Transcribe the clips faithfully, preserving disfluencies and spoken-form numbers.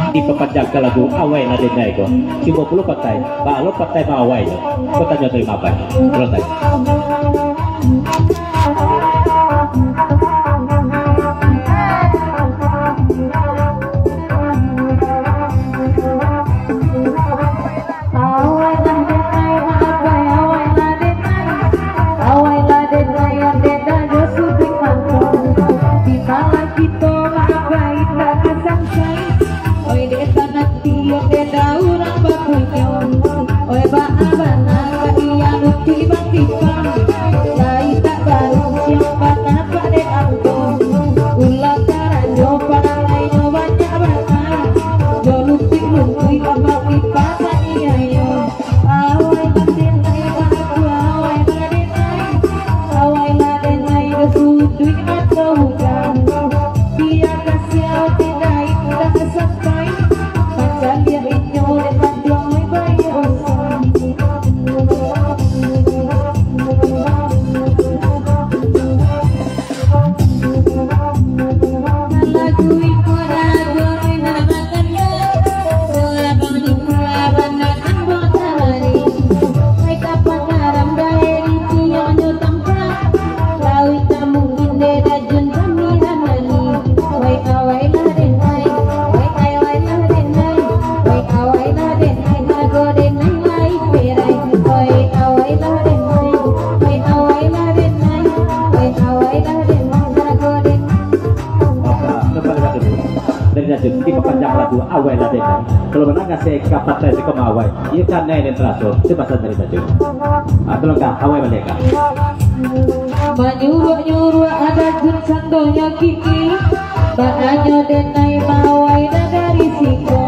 Dipapanjangkan lagu Awai Lah Denai ko. Cubo pulo patai, baa lo patai ma-awai ko. Ko tanyo tarimo abai. Pulo tanyo. Awai lah denai, abai, awai lah denai. Awai lah denai, yang denai jo suduik mato. Di malam kito lah abai tak kasangsai. Oi dek tanah tiok dek urang bapunyo. Oi baa bana ka iya luti batipa. Lai tak baru siang bana pade angko. Ulah karajo parangainyo banyak bana. Jo luti-luti ka batipa saniayo. Awai lah denai, aku awai lah denai. Awai lah denai, jo suduik mato urang. Biar kasiau tindai, indak sampai. Mancaliak inyo dek panduang, oi, bayi usang. Dari Najib, dipapanjang lagu Awai Lah Denai. Kalau manangah se ka patai se ka ma-awai, iyo kanai den taraso, se pasan dari Najib. Ah, tolong ka, awai baliak ka. Manyuruak-nyuruak ado jun sandonyo kini, baanyo denai ma-awai dah dari siko.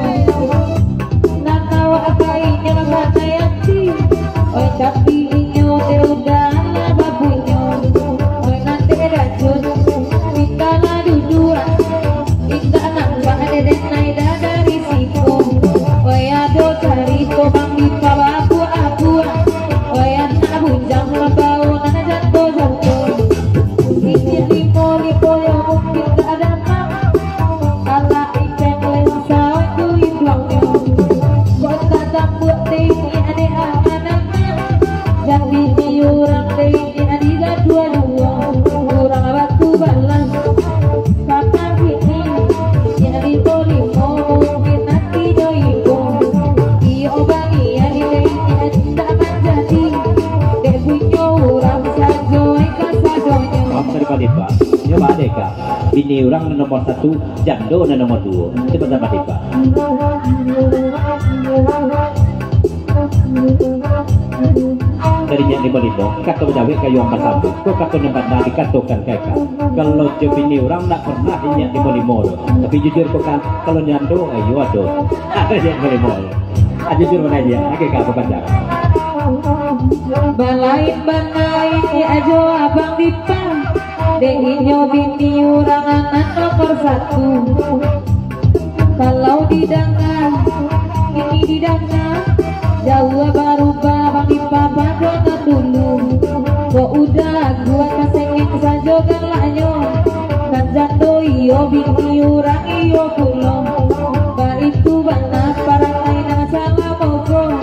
Nan awak ka inyo kanai ati, oi, tapi inyo dek udah lah babunyo. Oi, nan dek racun, minta lah duduak. Indak nampak dek denai dah dari siko. Oi, ado carito bang di pababuak-abuak. Oi, anak bujang lah bau nan jato-jato. Inyiak limo-limo yo mungkin tak dapat. Alah iteng lewat sawah tu iduangnyo. Kok tak tambuak dek inyiak dek anak-anak. Jadi di urang dek inyiak di gadua-dua. Urang batu balang. Patang kini, inyiak limo-limo mungkin ati jo ibo. Iyo baliak dek inyiak indak manjadi. Dek bunyo urang sajo eka sadonyo. Maaf tadi Pak Depa. Nyo baa dek ka. Bini urang nan nomor satu, jando nan nomor duo. Itu betul, Pak Depa. Dari nyo limo-limo, kato bajawek kayo ambo sambung, ko kato nan bana dikatokan ka eka. Kalau jo bini urang ndak pernah inyiak limo-limo tu. Tapi jujur ko kan, kalau nyando, ayo ado. Ado inyiak limo-limo tu. Ah, jujur bana inyiak, oke, ka apo panjang. Balain bana inyiak jo abang Dipa. Dek inyo bini urang anak nomor satu. Kalau didanga, kini didanga, jauah barubah bang di papa nan dulu. Kok udah gua kasengek sajo galaknyo, kan jando iyo bini urang iyo pulo. Baitu bana parangai nan salah mogo,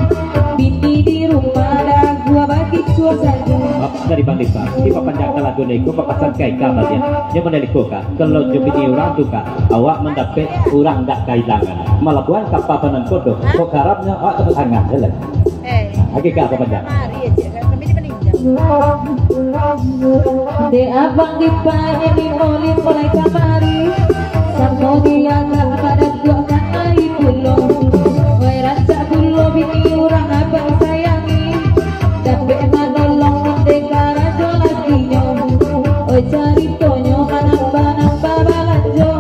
bini di rumah dah gua bagitu sajo. Dari Bang Dipa, dipapanjangkan lagu niko, papasan ka ika baliak. Nyo mandeliko ka, kalau jo bini urang tu ka, awak mandapek urang dak kailangan. Malabuahan kapa panangko tu, kok karapnyo awak tepuk tangan, jalan. Eh. Lagi ka, papanjang. Mari aja, kan? Kami di maninjau. Dek abang Dipa, jadi molin mulai kamari. Samo dia agak pada buah kanai pulo. Wai rancak pulo bini urang abang sayangi. Dapek manolong ondeh karajo lakinyo. Oi, caritonyo manambah-nambah balanjo.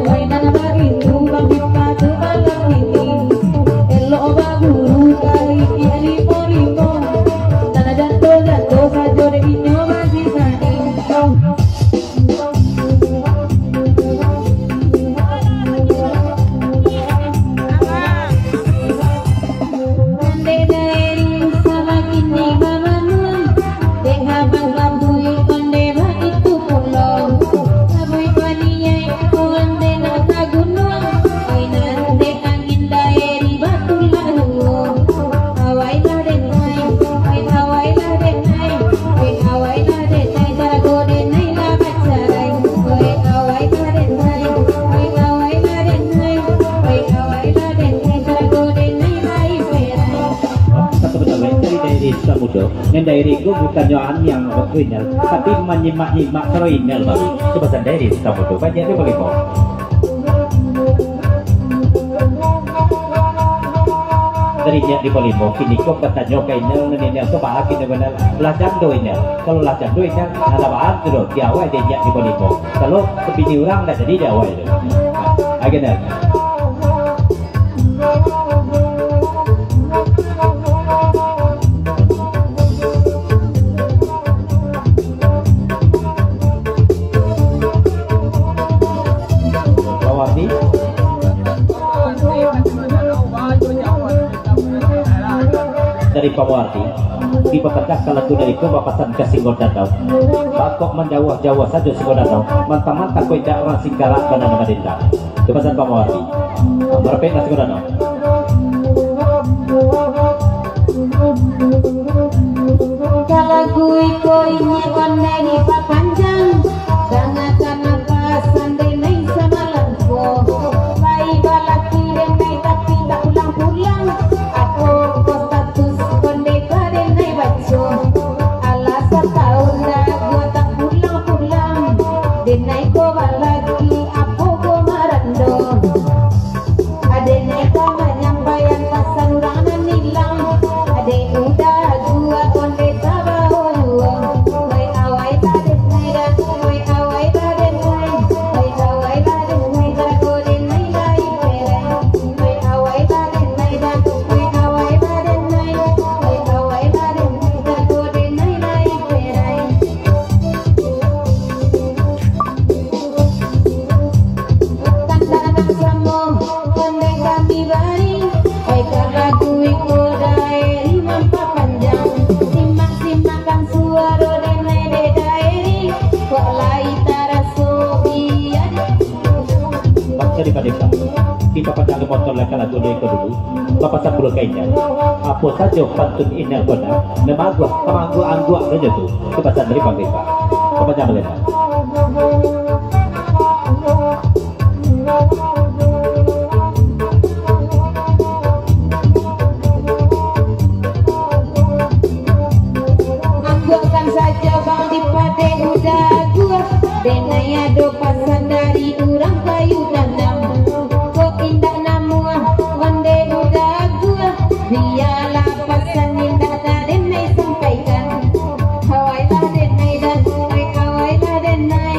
Oi, nan baitu bang Dipa tu malam ini. Elok baguru ka inyiak limo-limo. Nan jando-jando sajo dek inyo bazinai. Dairi ko bukan nyo aniang waktu Inel, tapi manyimak-nyimak karo Inel baru. Itu pasan Dairi samo tu. Banyak dia boleh bawa. Dari nyiak di Bolimo, kini ko batanyo ka Inel, nan Inel tu baa kini Inel. Lah jando Inel. Kalau lah jando Inel, alah baa tu doh, di awai dek nyiak di Bolimo. Kalau bini urang dah jadi di awai tu. Agak dah. Pawardi. Dari Pawardi, dipapadah ka lagu dari ko bapasan ka Singgo Danau. Bangkok manjauah-jauah sajo Singgo Danau, mantang-mantang ko indak urang Singkarak bana nan madendang. Itu pasan Pawardi. Marapek nasi kurang. Ka lagu iko inyo pandai dipapanjang. Dangakan apo pasan denai samalam ko. Lai balaki denai tapi tak pulang-pulang. Apo ko status konde ka denai baco. Alah satahun dah gua tak pulang-pulang. Denai ko balaki apo ko marando. Aden nai ka manyampaian pasan urang nan ilang. Aden udah gua konde tabao juo. Oi awai baden nai dah, oi awai baden nai, oi awai baden nai, tarago den nai lai perai. Oi awai baden nai dah, oi awai baden nai, oi awai baden nai, tarago den nai lai perai. Tanda-tanda samo, tanda kami bari. Oi, ka lagu iko daeri mampapanjang. Simak-simakkan suaro denai dek daeri. Kok lai taraso biari. Bangsa di Padang, kita pandang motor lah ka lagu iko dulu. Bapasan pulo ka inyo. Apo sajo pantun inyo ko nah, nan maaguah, ka maangguak-angguak sajo tu. Itu pasan dari Bang Rifa. Apa jam lima? Angguakan sajo Bang Rifa dek udah aguah. Denai ado pasan dari urang Kayu Tanam. Kok indak namuah, onde udah aguah. Bialah pasan indak ka denai sampaikan. Awailah denai dah, oi awailah denai.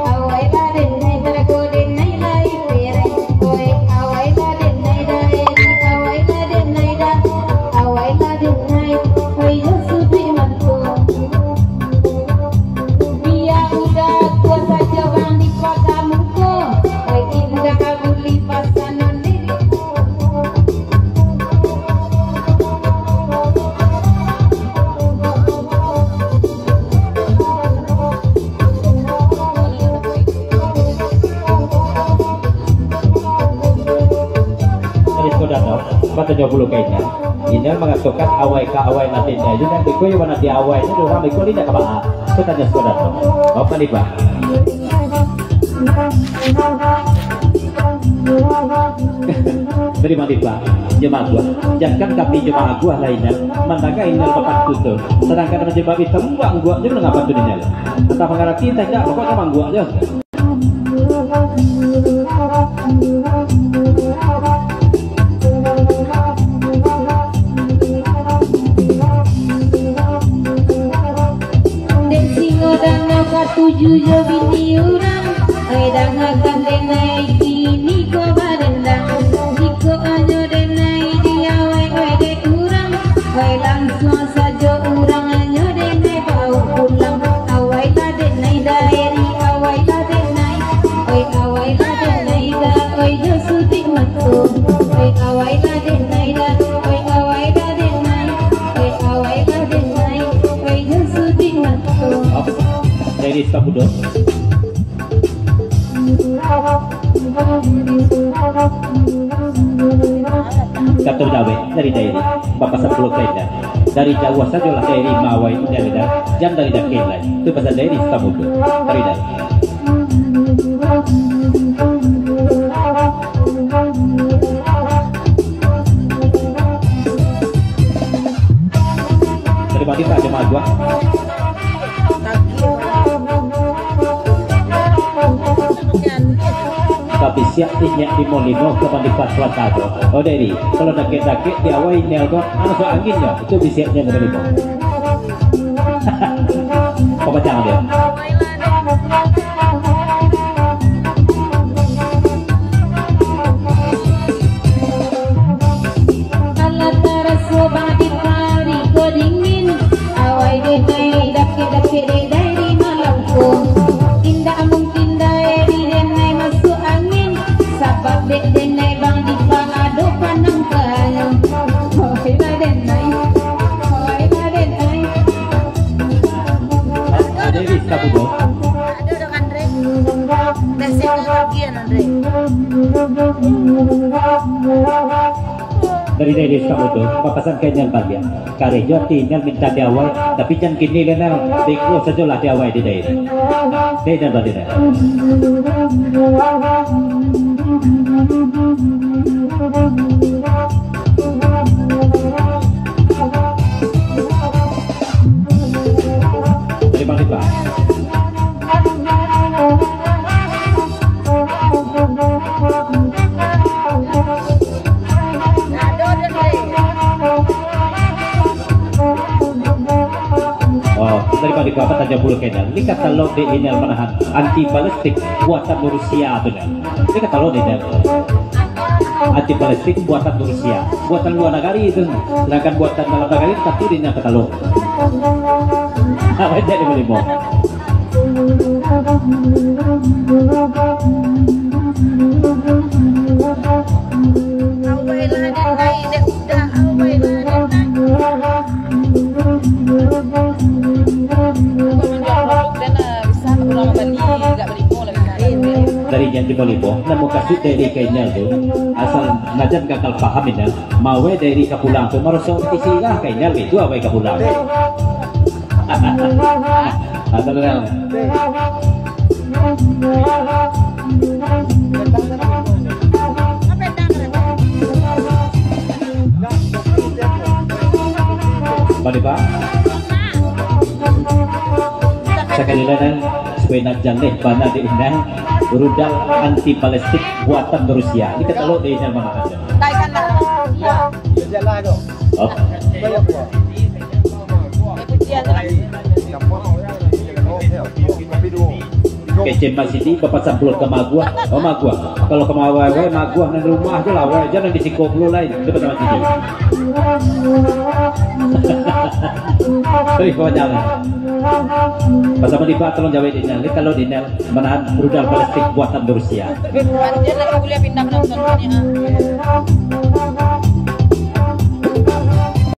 Awailah denai, tarago denai lai perai. Oi awailah denai dah, eri awailah denai dah. Awailah denai, oi jo suduik mato. Bia udah aguah sajo Bang Rifa ka muko. Oi indak bulih pasan onde. Terus ko datang, batanyo pulo ka inyo. Inyo mangatokan awai ka awai nan inyo, inyo nan beko, iyo nan di awai tu, urang beko ni indak ka baa. Ko tanyo siko datang. Bapak Lipa. Dari Malipa, jemaah aguah. Jankan kami jemaah aguah lainnya, mandanga inyo bapantun tu. Sadangkan jemaah itu angguak-angguak je mandanga pantun inyo. Antah mangarati, antah indak, pokoknyo mangguak je. Dek singo danau katuju jo bini urang. Ai dangakan denai kini ko badendang. Jikok anyo denai di awai, oi dek urang. Oi langsuang sajo urang anyo denai bawa pulang. Awailah denai daeri, awailah denai. Oi awailah denai da, oi jo sudik mato. Oi awailah denai da, oi awailah denai. Oi awailah denai, oi jo sudik mato. Jadi, stop dulu. Kato dawek dari dairi, bapasan pulo ka inyo. Dari jauah sajolah dairi maawai inyo lidah, jan dari dakek lai. Tu pasan dairi satamu tu. Dari dalam. Terima kasih, Pak Jemaah. Siap inyak limo-limo ka Bang Dipa Suwata tu. Oh, Dedi, kalau dakek-dakek di awai inyak tu, anu, angin nyo, itu bisiaknyo limo-limo. Pamacang dia. Alah taraso Bang Dipa ko dingin, awai denai dakek-dakek denai di malam ko. Indak mungkin dae di denai masuak angin, sabab dek denai Bang Dipa ado panangkanyo. Hoi lah denai, hoi lah denai. Jadi, sabuto. Ado dek Andre. Dah siap lagi ya, Andre. Dari, dari, dari sabuto, papasan ka inyan baliak. Kareh jo ati inyan mintak di awai, tapi jan kini lai, Nel. Beko sajolah di awai di dai. Dai, Nel, baliak, Nel. Dari Bang Dipa. Oh, dari Bang Dipa, apa tanya bulu kenal? Ini kata lo di inal manahan anti balistik buatan Rusia tu, Nel. Ini kata lo di inal. Anti balistik buatan Rusia, buatan luar nagari itu. Sedangkan buatan dalam nagari tapi di inal kata lo. Apa jadi limo? Dari jan di Balibo, namo kasut dari kainnya tu, asal najan gagal paham ini, mawe dari kapulang tu, maraso isi lah kainnya itu awai kapulang. Asal dah. Balibo. Sakali lah, Nang, supaya nak jaleh bana di Inang, rudal anti balistik buatan Rusia. Ini ketelok di Inang mana aja. Taikan lah. Iya. Jalan tu. Oh. Banyak buah. Dia kucian tu lah. Tapi dua. Kecil Masidi, bapasan pulo ka Maguah. Oh, Maguah. Kalau ka Maguah, Maguah nan rumah je lah, weh. Jan di siko pulo lain. Itu pasal Masidi. Terus bawa jalan. Pasal Balibo, tolong jawab di Nel. Ini kalau di Nel manahan rudal balistik buatan Rusia. Jan lah kuliah pindah ka nonton ni, ha.